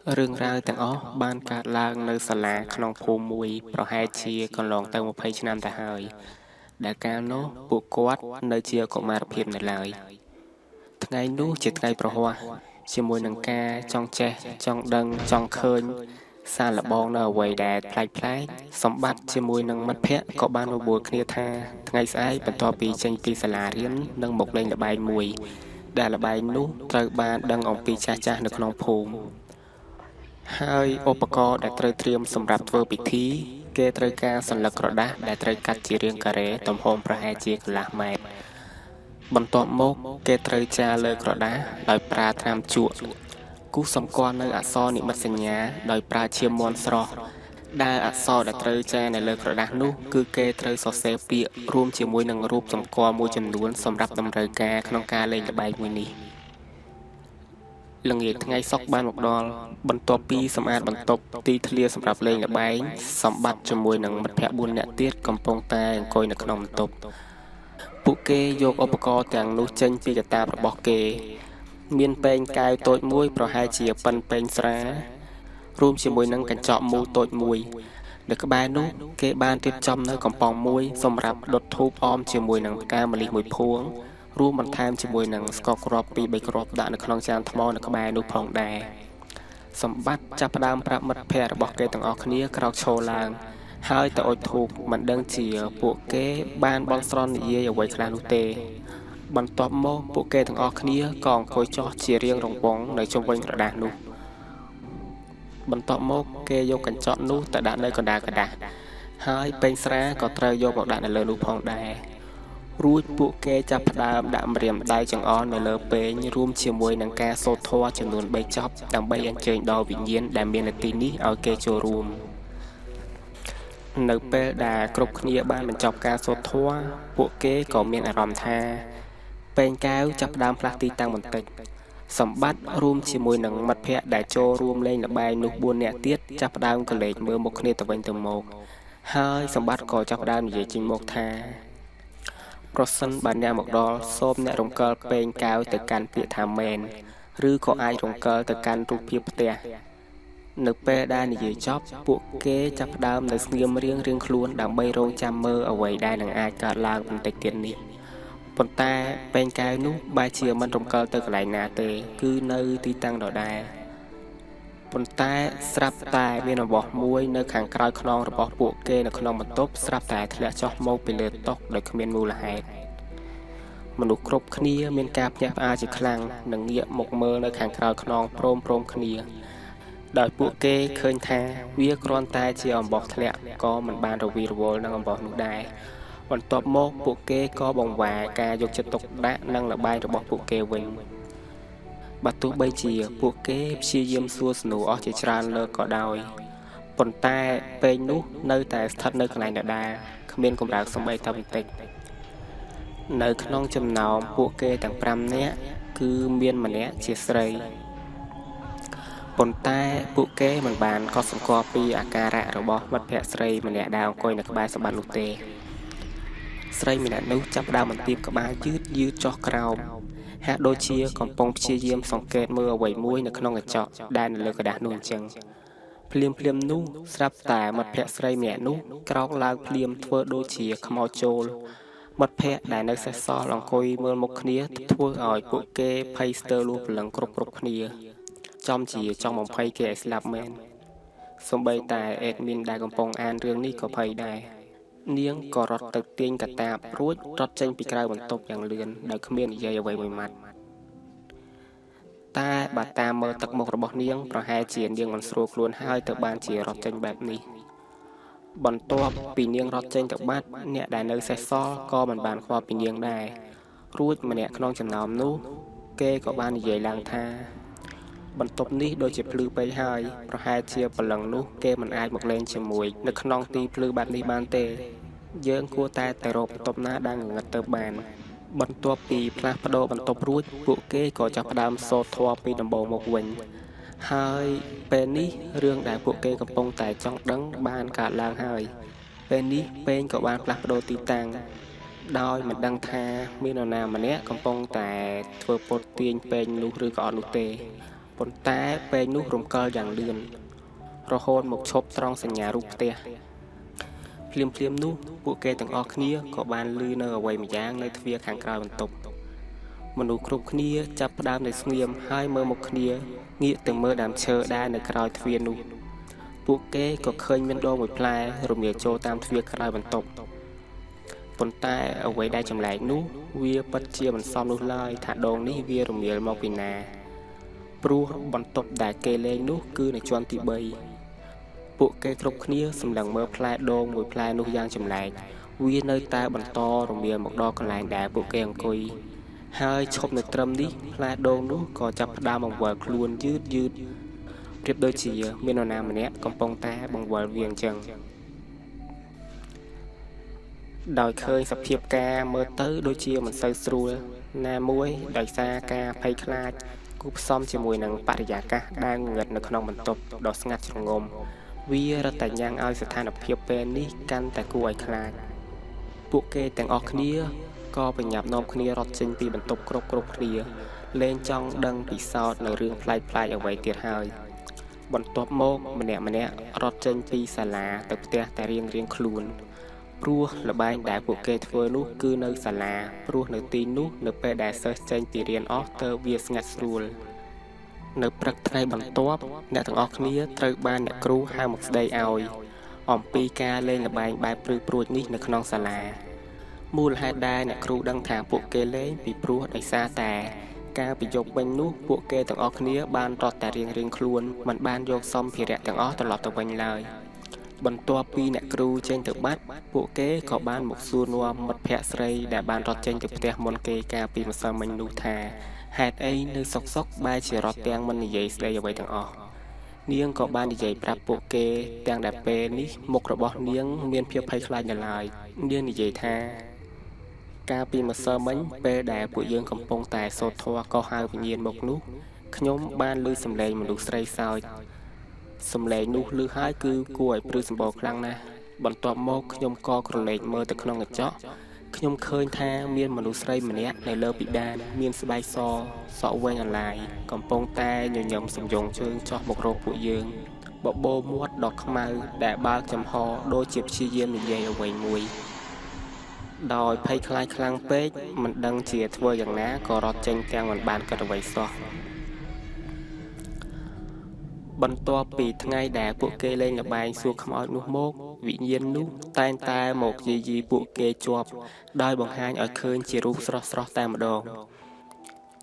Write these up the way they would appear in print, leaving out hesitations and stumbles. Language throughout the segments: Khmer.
រឿងរ៉ាវទាំងអស់បានកើតឡើងនៅសាលាក្នុងភូមិមួយប្រហែលជាកន្លងទៅ20ឆ្នាំទៅហើយដែលកាលនោះពួកគាត់នៅជាកុមារភាពនៅឡើយថ្ងៃនោះជាថ្ងៃប្រហ័សជាមួយនឹងការចង់ចេះចង់ដឹងចង់ឃើញសាកល្បងនៅអ្វីដែលប្លែកៗសម្បត្តិជាមួយនឹងមិត្តភ័ក្តិក៏បានបបួលគ្នាថាថ្ងៃស្អែកបន្ទាប់ពីចេញពីសាលារៀននឹងមកលេងល្បែងមួយដែលល្បែងនោះត្រូវបានដឹងអំពីចាស់ៗនៅក្នុងភូមិហើយឧបករណ៍ដែលត្រូវត្រៀមសម្រាប់ធ្វើពិធីគេត្រូវការសន្លឹកក្រដាសដែលត្រូវកាត់ជារាងការ៉េទំហំប្រហែលជាកន្លះម៉ែត្របន្ទាប់មកគេត្រូវចារលើក្រដាសដោយប្រើថ្នាំជក់គូសសម្គាល់នៅអក្សរនិមិត្តសញ្ញាដោយប្រើឈាមមាន់ស្រស់ដែលអក្សរដែលត្រូវចារនៅលើក្រដាសនោះគឺគេត្រូវសរសេរពាក្យរួមជាមួយនឹងរូបសម្គាល់មួយចំនួនសម្រាប់តម្រូវការក្នុងការលេងល្បែងមួយនេះល្ងាចថ្ងៃសុក្របានមកដល់បន្ទាប់ពីសម្អាតបន្ទប់ទីធ្លាសម្រាប់លេងល្បែងសម្បត្តិជាមួយនឹងមិត្តភ័ក្តិ4នាក់ទៀតកំពុងតែអង្គុយនៅក្នុងបន្ទប់ពួកគេយកឧបករណ៍ទាំងនោះចេញពីកាតាបរបស់គេមានពែងកែវតូចមួយប្រហែលជាប៉ុនពែងស្រារួមជាមួយនឹងកញ្ចក់មូលតូចមួយនៅក្បែរនោះគេបានរៀបចំនៅកំប៉ុងមួយសម្រាប់ដុតធូបអមជាមួយនឹងផ្កាម្លិះមួយភួងរួមបន្ថែមជាមួយនឹងស្ករគ្រាប់ពីរបីគ្រាប់ដាក់នៅក្នុងចានថ្មនៅក្បែរនោះផងដែរសម្បត្តិចាប់ផ្ដើមប្រាប់មិត្តភ័ក្តិរបស់គេទាំងអស់គ្នាក្រោកឈរឡើងហើយទៅអុជធូបមិនដឹងជាពួកគេបានបន់ស្រន់និយាយអ្វីខ្លះនោះទេបន្ទាប់មកពួកគេទាំងអស់គ្នាក៏អង្គុយចុះជារៀងរង្វង់នៅជុំវិញក្រដាសនោះបន្ទាប់មកគេយកកញ្ចក់នោះទៅដាក់នៅកណ្ដាលក្រដាសហើយពែងស្រាក៏ត្រូវយកមកដាក់នៅលើនោះផងដែររួចពួកគេចាប់ផ្ដើមដាក់ម្រាមដៃចង្អុលនៅលើពែងរួមជាមួយនឹងការសូត្រធម៌ចំនួន3ចប់ដើម្បីអញ្ជើញដល់វិញ្ញាណដែលមាននៅទីនេះឲ្យគេចូលរួមនៅពេលដែលគ្រប់គ្នាបានបញ្ចប់ការសូត្រធម៌ពួកគេក៏មានអារម្មណ៍ថាពែងកែវចាប់ផ្ដើមផ្លាស់ទីតាំងបន្តិចសម្បត្តិរួមជាមួយនឹងមិត្តភ័ក្តិដែលចូលរួមលេងល្បែងនោះ4នាក់ទៀតចាប់ផ្ដើមកលេចមើលមុខគ្នាទៅវិញទៅមកហើយសម្បត្តិក៏ចាប់ផ្ដើមនិយាយចេញមកថាប្រសិនបើអ្នកមកដល់សូមអ្នករំកិលពែងកែវទៅកាន់ពាក្យថាមែនឬក៏អាចរំកិលទៅកាន់រូបភាពផ្ទះនៅពេលដែលនិយាយចប់ពួកគេចាប់ផ្ដើមនៅស្ងៀមរៀងៗខ្លួនដើម្បីរងចាំមើលអ្វីដែលនឹងអាចកើតឡើងបន្តិចទៀតនេះប៉ុន្តែពែងកែវនោះបែរជាមិនរំកិលទៅកន្លែងណាទេគឺនៅទីតាំងដដែលប៉ុន្តែស្រាប់តែមានអំបោះមួយនៅខាងក្រោយខ្នងរបស់ពួកគេនៅក្នុងបន្ទប់ស្រាប់តែធ្លាក់ចុះមកពីលើតុដោយគ្មានមូលហេតុមនុស្សគ្រប់គ្នាមានការភ្ញាក់ផ្អើលជាខ្លាំងនិងងាកមកមើលនៅខាងក្រោយខ្នងព្រមៗគ្នាដោយពួកគេឃើញថាវាគ្រាន់តែជាអំបោះធ្លាក់ក៏មិនបានរវីរវល់នឹងអំបោះនោះដែរបន្ទាប់មកពួកគេក៏បង្វែរការយកចិត្តទុកដាក់និងល្បែងរបស់ពួកគេវិញបើទោះបីជាពួកគេព្យាយាមសួរសំណួរអស់ជាច្រើនលើកក៏ដោយប៉ុន្តែពេលនោះនៅតែស្ថិតនៅកន្លែងដដែលគ្មានកម្រើកសូម្បីតែបន្តិចនៅក្នុងចំណោមពួកគេទាំង5នាក់គឺមានម្នាក់ជាស្រីប៉ុន្តែពួកគេមិនបានកត់សម្គាល់ពីអាការៈរបស់មិត្តភ័ក្តិស្រីម្នាក់ដែលអង្គុយនៅក្បែរសម្បត្តិនោះទេស្រីម្នាក់នោះចាប់ផ្ដើមបន្ទាបក្បាលយឺតយឺតចុះក្រោមហាក់ដូចជាកំពុងព្យាយាមសង្កេតមើលអ្វីមួយនៅក្នុងកញ្ចក់ដែលនៅលើក្រដាសនោះអញ្ចឹងភ្លាមភ្លាមនោះស្រាប់តែមិត្តភ័ក្តិស្រីម្នាក់នោះក្រោកឡើងភ្លាមធ្វើដូចជាខ្មោចចូលមិត្តភ័ក្តិដែលនៅសេសសល់អង្គុយមើលមុខគ្នាធ្វើឲ្យពួកគេភ័យស្ទើរលួសព្រលឹងគ្រប់គ្នាចំជាចង់បំភ័យគេឲ្យស្លាប់មែនសូម្បីតែអេដមីនដែលកំពុងអានរឿងនេះក៏ភ័យដែរនាងក៏រត់ទៅទាញកាតាបរួចរត់ចេញពីក្រៅបន្ទប់យ៉ាងលឿនដោយគ្មាននិយាយអ្វីមួយម៉ាត់តែបើតាមមើលទឹកមុខរបស់នាងប្រហែលជានាងមិនស្រួលខ្លួនហើយទៅបានជារត់ចេញបែបនេះបន្ទាប់ពីនាងរត់ចេញទៅបាត់អ្នកដែលនៅសេសសល់ក៏មិនបានខ្វល់ពីនាងដែររួចម្នាក់ក្នុងចំណោមនោះគេក៏បាននិយាយឡើងថាបន្ទប់នេះដូចជាភ្លឺពេកហើយប្រហែលជាព្រលឹងនោះគេមិនអាចមកលេងជាមួយនៅក្នុងទីភ្លឺបែបនេះបានទេយើងគួរតែទៅរកបន្ទប់ណាដែលងងឹតទៅបានបន្ទាប់ពីផ្លាស់ប្ដូរបន្ទប់រួចពួកគេក៏ចាប់ផ្ដើមសូត្រធម៌ពីដំបូងមកវិញហើយពេលនេះរឿងដែលពួកគេកំពុងតែចង់ដឹងបានកើតឡើងហើយពេលនេះពេងក៏បានផ្លាស់ប្ដូរទីតាំងដោយមិនដឹងថាមាននរណាម្នាក់កំពុងតែធ្វើពុតទាញពេងនោះឬក៏អត់នោះទេ ប៉ុន្តែពែងនោះរំកិលយ៉ាងលឿនរហូតមកឈប់ត្រង់សញ្ញារូបផ្ទះភ្លាមៗនោះពួកគេទាំងអស់គ្នាក៏បានឮនៅអ្វីម្យ៉ាងនៅទ្វារខាងក្រោយបន្ទប់មនុស្សគ្រប់គ្នាចាប់ផ្ដើមនៅស្ងៀមហើយមើលមកគ្នាងាកទៅមើលដើមឈើដែលនៅក្រោយទ្វារនោះពួកគេក៏ឃើញមានដងមួយផ្លែរមៀលចូលតាមទ្វារក្រោយបន្ទប់ប៉ុន្តែអ្វីដែលចម្លែកនោះវាពិតជាមិនសមនោះឡើយថាដងនេះវារមៀលមកពីណាព្រោះបន្ទប់ដែលគេលេងនោះគឺនៅជាន់ទី3ពួកគេគ្រប់គ្នាសម្លឹងមើលផ្លែដូងមួយផ្លែនោះយ៉ាងចម្លែកវានៅតែបន្តរមៀលមកដល់កន្លែងដែលពួកគេអង្គុយហើយឈប់នៅត្រឹមនេះផ្លែដូងនោះក៏ចាប់ផ្ដើមបង្វិលខ្លួនយឺតយឺតប្រៀបដូចជាមាននរណាម្នាក់កំពុងតែបង្វិលវាអញ្ចឹងដោយឃើញសភាពការមើលទៅដូចជាមិនសូវស្រួលណាមួយដោយសារការភ័យខ្លាចគូផ្សំជាមួយនឹងបរិយាកាសដែលងងឹតនៅក្នុងបន្ទប់ដ៏ស្ងាត់ជ្រងំវារឹតតែញ៉ាំងឲ្យស្ថានភាពពេលនេះកាន់តែគួរឲ្យខ្លាចពួកគេទាំងអស់គ្នាក៏ប្រញាប់នាំគ្នារត់ចេញពីបន្ទប់គ្រប់គ្នាលែងចង់ដឹងពិសោធន៍នៅរឿងប្លែកៗអ្វីទៀតហើយបន្ទាប់មកម្នាក់ៗរត់ចេញពីសាលាទៅផ្ទះតែរៀងៗខ្លួនព្រោះល្បែងដែលពួកគេធ្វើនោះគឺនៅសាលាព្រោះនៅទីនោះនៅពេលដែលសិស្សចេញពីរៀនអស់ទៅវាស្ងាត់ស្រួលនៅព្រឹកថ្ងៃបន្ទាប់អ្នកទាំងអស់គ្នាត្រូវបានអ្នកគ្រូហៅមកស្ដីឲ្យអំពីការលេងល្បែងបែបព្រឺព្រួចនេះនៅក្នុងសាលាមូលហេតុដែលអ្នកគ្រូដឹងថាពួកគេលេងពីព្រោះដោយសារតែការពីយប់វិញនោះពួកគេទាំងអស់គ្នាបានរត់តែរៀងៗខ្លួនមិនបានយកសម្ភារៈទាំងអស់ត្រឡប់ទៅវិញឡើយបន្ទាប់ពីអ្នកគ្រូចេញទៅបាត់ពួកគេក៏បានមកសួរនាំមិត្តភក្តិស្រីដែលបានរត់ចេញទៅផ្ទះមុនគេកាលពីម្សិលមិញនោះថាហេតុអីនៅសុកៗបែរជារត់ទាំងមិននិយាយស្ដីអ្វីទាំងអស់នាងក៏បាននិយាយប្រាប់ពួកគេទាំងដែលពេលនេះមុខរបស់នាងមានភាពភ័យខ្លាចនៅឡើយនាងនិយាយថាកាលពីម្សិលមិញពេលដែលពួកយើងកំពុងតែសូត្រធម៌កោះហៅវិញ្ញាណមកនោះខ្ញុំបានឮសំឡេងមនុស្សស្រីសើចសំឡេងនោះឮហើយគឺគួរឲ្យព្រឺសម្បុរខ្លាំងណាស់បន្ទាប់មកខ្ញុំក៏ក្រឡេកមើលទៅក្នុងកញ្ចក់ខ្ញុំឃើញថាមានមនុស្សស្រីម្នាក់នៅលើពិដានមានស្បែកសសក់វែងអន្លាយកំពុងតែញញឹមសំយងជើងចោះមករកពួកយើងបបោមាត់ដ៏ខ្មៅដែលបើកចំហដូចជាព្យាយាមនិយាយអ្វីមួយដោយភ័យខ្លាចខ្លាំងពេកមិនដឹងជាធ្វើយ៉ាងណាក៏រត់ចេញទាំងមិនបានគិតអ្វីសោះបន្ទាប់ពីថ្ងៃដែលពួកគេលេងល្បែងសួរខ្មោចនោះមកវិញ្ញាណនោះតែងតែមកយាយីពួកគេជាប់ដោយបង្ហាញឲ្យឃើញជារូបស្រស់ៗតែម្ដង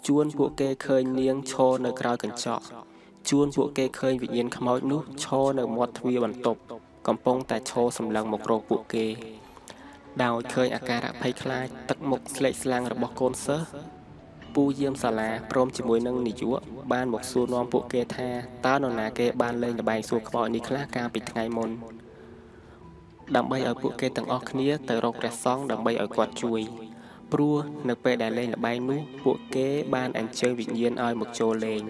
ជួនពួកគេឃើញនាងឈរនៅក្រោយកញ្ចក់ជួនពួកគេឃើញវិញ្ញាណខ្មោចនោះឈរនៅមាត់ទ្វារបន្ទប់កំពុងតែឈរសម្លឹងមករកពួកគេដោយឃើញអាការៈភ័យខ្លាចទឹកមុខស្លេកស្លាំងរបស់កូនសិស្សពូយាមសាលាព្រមជាមួយនឹងនាយកបានមកសួរនាំពួកគេថាតើនរណាគេបានលេងល្បែងសួរខ្មោចនេះខ្លះកាលពីថ្ងៃមុនដើម្បីឲ្យពួកគេទាំងអស់គ្នាទៅរកព្រះសង្ឃដើម្បីឲ្យគាត់ជួយព្រោះនៅពេលដែលលេងល្បែងនោះពួកគេបានអញ្ជើញវិញ្ញាណឲ្យមកចូលលេង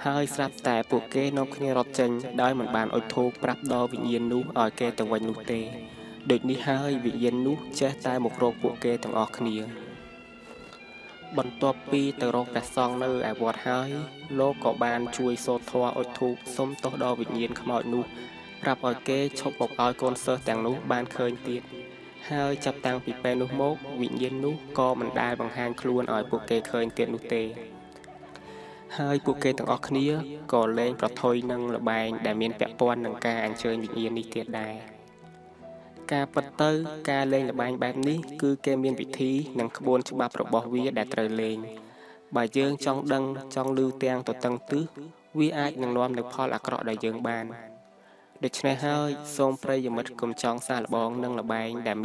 ហើយស្រាប់តែពួកគេនាំគ្នារត់ចេញដោយមិនបានអុជធូបប្រាប់ដល់វិញ្ញាណនោះឲ្យគេទៅវិញនោះទេដូចនេះហើយវិញ្ញាណនោះចេះតែមករកពួកគេទាំងអស់គ្នាបន្ទាប់ពីទៅរកព្រះសង្ឃនៅឯវត្តហើយលោកក៏បានជួយសូត្រធម៌អុជធូបសុំទោសដល់វិញ្ញាណខ្មោចនោះប្រាប់ឲ្យគេឈប់មកឲ្យកូនសិស្សទាំងនោះបានឃើញទៀតហើយចាប់តាំងពីពេលនោះមកវិញ្ញាណនោះក៏មិនដែលបង្ហាញខ្លួនឲ្យពួកគេឃើញទៀតនោះទេហើយពួកគេទាំងអស់គ្នាក៏លែងប្រថុយនឹងល្បែងដែលមានពាក់ព័ន្ធនឹងការអញ្ជើញវិញ្ញាណនេះទៀតដែរការពិតទៅការលេងល្បែងបែបនេះគឺគេមានវិធីនិងក្បួនច្បាប់របស់វាដែលត្រូវលេងបើយើងចង់ដឹងចង់ឮទាំងទទឹងទិសវាអាចនឹងនាំនូវផលអាក្រក់ដល់យើងបានដូច្នេះហើយសូមប្រិយមិត្តកុំចង់សាកល្បងនឹងល្បែងដែល